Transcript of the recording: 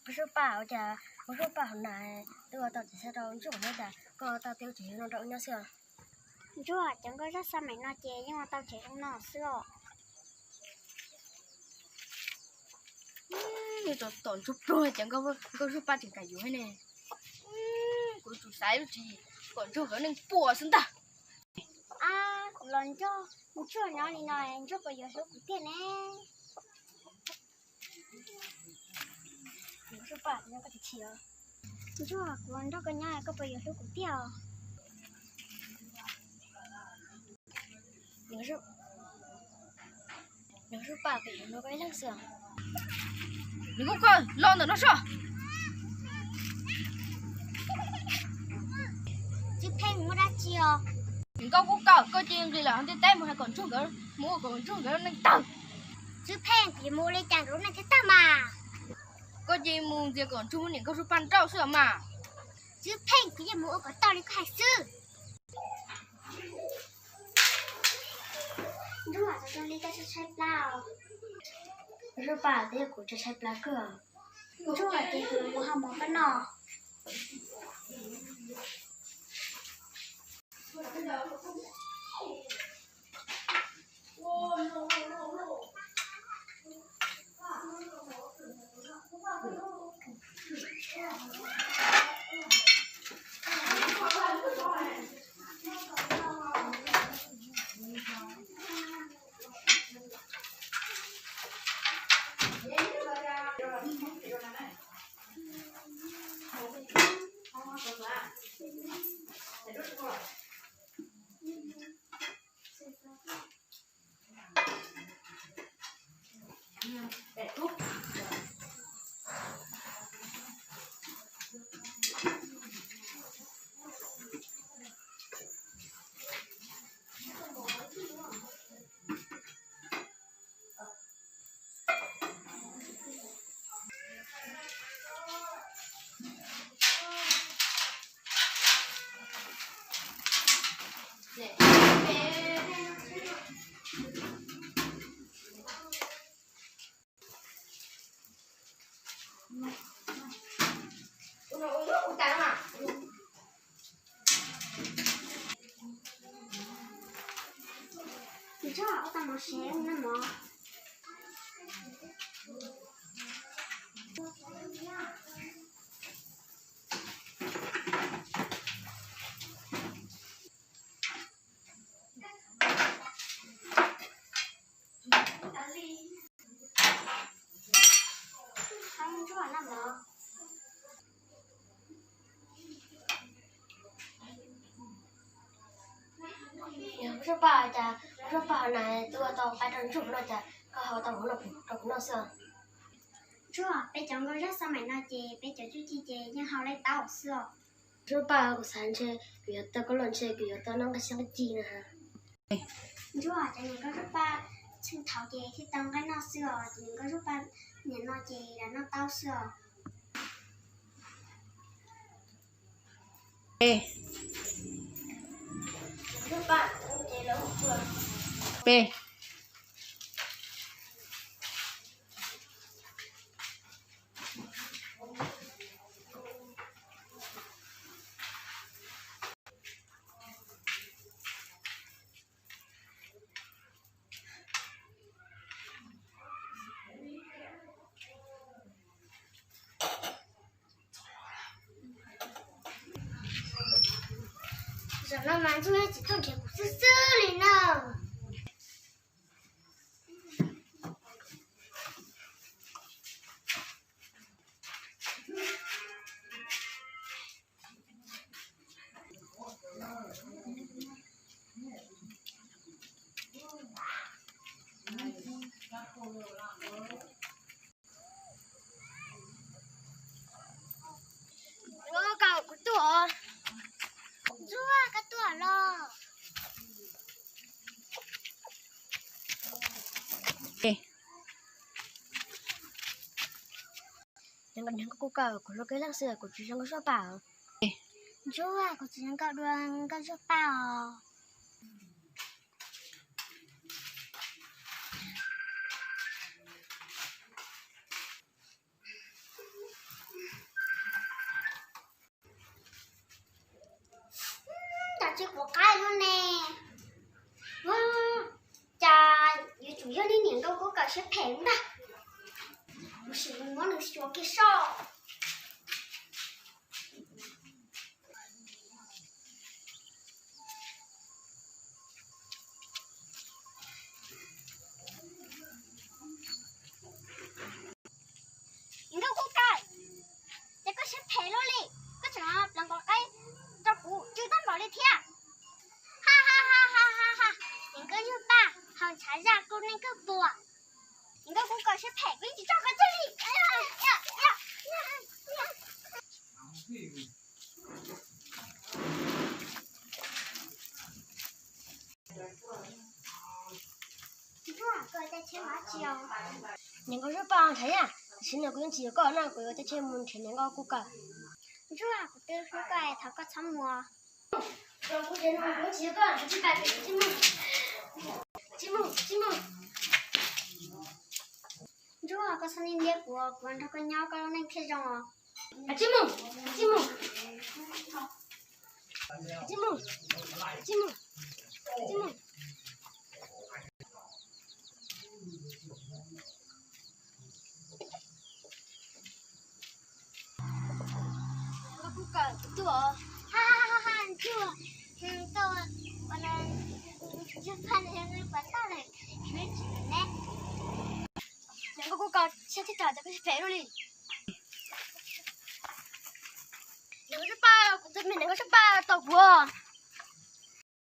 Nkauj Suab Paj, ua cas Nkauj Suab Paj hauv na twb ua tau tsev xwb rau Ntsuag no, cas koj tau tsev no rau wb nyob xwb? Ntsuag, cov nkauj zaj xab maim no ces yeej ua tau tsev zoo no xwb os. Tom Ntsuag Pluag cov nkauj Suab Paj tseem kam yuav ne. Kuv tsum xaiv lub tswv yim kom Ntsuag nkawd neej puas xwb ntag. Ab, kuv los nrog Ntsuag nyob li no, Ntsuag puas yuav hlub kuv tiag ne? Ntsuag, kuv los nrog koj nyob koj puas yuav hlub kuv tiag os? Nws Suab Paj, koj yuav nrog koj ib leeg xwb os? Nws Nkauj Kaw, los ntawm no soj. Tswv Pheej, muaj dab tsi os? Nws Nkauj Kaw, koj cia li nqis lawm hauv ntiaj teb mus hais kom Ntsuag nkawd mus ua kom Ntsuag nkawd neej tawg. Tswv Pheej, kuv yuav mus ua li cas nkawd lub neej thiaj tawg mas? Koj cia li mus ntxias kom Ntsuag muab niam Nkauj Suab Paj nrauj xwb os mas. Tswv Pheej, kuv yeej mus ua kom tau li koj hais xwb. Ntsuag, zoo li koj tshaib tshaib plab os. Suab Paj, twb yog kuv tshaib tshaib plab kawg. Ntsuag, ces kuv mus hau mov koj noj. Ntsuag, ua tau mov seb ua noj mov. Suab Paj, cas Suab Paj hauv na twb ua tau qaib rau Ntsuag no, cas koj hau tau hauv no rau kuv noj xwb os? Ntsuag, peb cov nkauj zaj xab maim no ces peb cov txuj ci ces yeej hau laij taub xwb os. Suab Paj, kuv xav ntshe kuv yuav tau koj los ntshe kuv yuav tau noj nqaij xyab nqaij cig na. Ntsuag, cov niam nkauj Suab Paj txheej thaud ces thiaj tau nqaij noj xwb os, cov niam nkauj Suab Paj niam no ces lam noj taub xwb os. Pe. Pe. Zaum no mas Ntsuag tsis tuaj nrhiav kuv xwb xwb li na. Ntsuag, koj tuaj los? Nkauj Kaw, kuv hlub koj ib leeg xwb, kuv tsis zoo nkauj Suab Paj. Ntsuag, kuv tsis zoo nkauj dua nkauj Suab Paj os. Ntag, kuv sim mus muab nws xyuas kiag soj. Nkauj Kub Kaws, ces koj siab phem luaj li, koj tseem los pleev nkaus qaib rau kuv tsw tag npaum li thiab. Ha ha ha ha ha ha, niam nkauj Zuag Paj, ho ntshav zaj kuj neej kawg puas. Niam nkauj Kub Kaws siab phem, kuv yeej tsis tso koj tseg li. Niam nkauj Zuag Paj, ntshav zaj, tam sim no kuv yeej tsis yuav koj no, kuv yuav caij tsheb mus nrhiav niam nkauj Kub Kaws. Ntsuag, kuv twb hlub koj, thov koj txhob mus. Kuv tsis yuav koj, tsis pais, tsis mus, tsis mus, tsis mus. Ntsuag, koj txhob ntxias kuv, kuv nrog koj nyob koj lub neej thiaj zoo os. Tsis mus, tsis mus, tsis mus, tsis mus, tsis mus. Nkauj Kub Kaws, kuv tuaj. Ha ha ha ha, Ntsuag, koj ua, Ntsuag pab nws puas tau lawm, nws tsis ne. Niam nkauj Kub Kaws, siab tib tag ces koj siab phem luaj li. Niam nkauj Zuag Paj, kuv tus me niam nkauj Zuag Paj tau kuv.